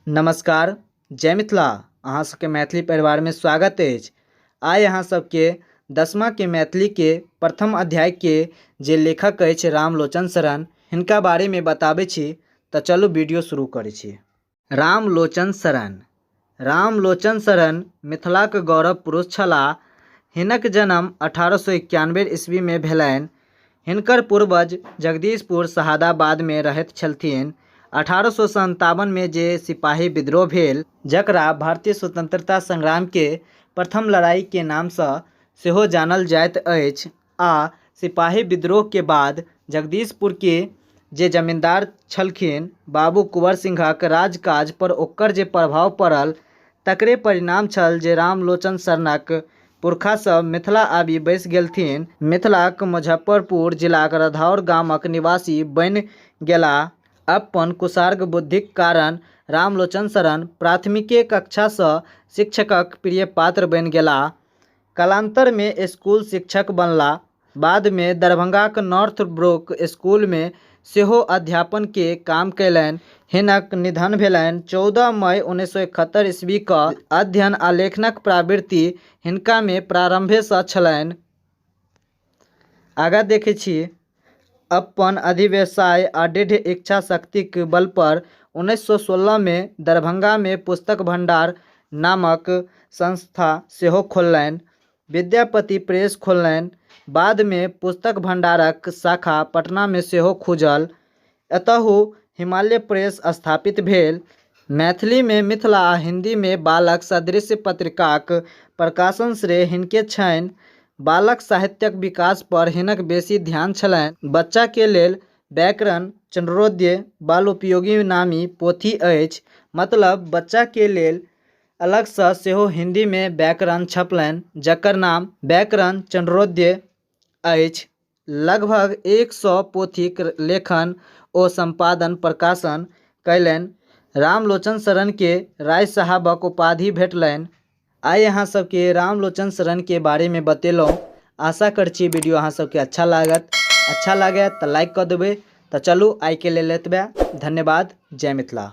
नमस्कार, जय मिथिला। अहाँ सबके मैथिली परिवारमे स्वागत अछि। आइ अहाँ सबके दसमाके मैथिलीके प्रथम अध्यायके जे लेखक अछि रामलोचन शरण, हिनका बारेमे बताबै छी। तऽ चलू वीडियो शुरू करै छी। रामलोचन शरण। रामलोचन शरण मिथिलाक गौरव पुरुष छलाह। हिनक जन्म 1891 ईस्वीमे भेलनि। हिनकर पूर्वज जगदीशपुर शहादाबादमे रहैत छलथिन। 1857मे जे सिपाही विद्रोह भेल, जकरा भारतीय स्वतंत्रता संग्रामके प्रथम लड़ाइके नामसँ सेहो जानल जाइत अछि, आ सिपाही विद्रोहके बाद जगदीशपुरके जे जमींदार छलखिन बाबू कुंवर सिंहक राजकाज पर ओकर जे प्रभाव पड़ल, तकरे परिणाम छल जे रामलोचन शरणक पुरखा सब मिथिला आबि बसि गेलथिन। मिथिलाक मुजफ्फरपुर जिलाक रधौर गामक निवासी बनि गेलाह। अपन कुशाग्र बुद्धिक कारण रामलोचन शरण प्राथमिके कक्षासँ शिक्षकक प्रिय पात्र बनि गेलाह। कालान्तरमे स्कूल शिक्षक बनलाह। बादमे दरभंगाक नॉर्थ ब्रुक स्कूलमे सेहो अध्यापनके काम कयलनि। हिनक निधन भेलनि 14 मई 1971 ईस्वी कऽ। अध्ययन आ लेखनक प्रवृत्ति हिनकामे प्रारम्भेसँ छलनि। आगाँ देखै छी। अपन अधिव्यवसाय आ दृढ़ इच्छाशक्तिक बलपर 1916मे दरभंगामे पुस्तक भंडार नामक संस्था सेहो खोललनि। विद्यापति प्रेस खोललनि। बादमे पुस्तक भंडारक शाखा पटनामे सेहो खुजल। एतहु हिमालय प्रेस स्थापित भेल। मैथिलीमे मिथिला आ हिन्दीमे बालक सदृश पत्रिकाक प्रकाशन श्रेय हिनके छनि। बालक साहित्यक विकास पर हिनक बेसी ध्यान छलनि। बच्चाके लेल व्याकरण चन्द्रोदय बालोपयोगी नामी पोथी अछि। मतलब बच्चाके लेल अलगसँ सेहो हिन्दीमे व्याकरण छपलनि, जकर नाम व्याकरण चन्द्रोदय अछि। लगभग 100 पोथीक लेखन ओ सम्पादन प्रकाशन कयलनि। रामलोचन शरणकेँ राय साहबक उपाधि भेटलनि। आइ अहाँ सबके रामलोचन शरणके बारेमे बतेलहुँ। आशा करै छी वीडियो अहाँ सबके अच्छा लागत। अच्छा लागै तऽ लाइक कऽ देबै। तऽ चलू आइके लेल एतबे। धन्यवाद। जय मिथिला।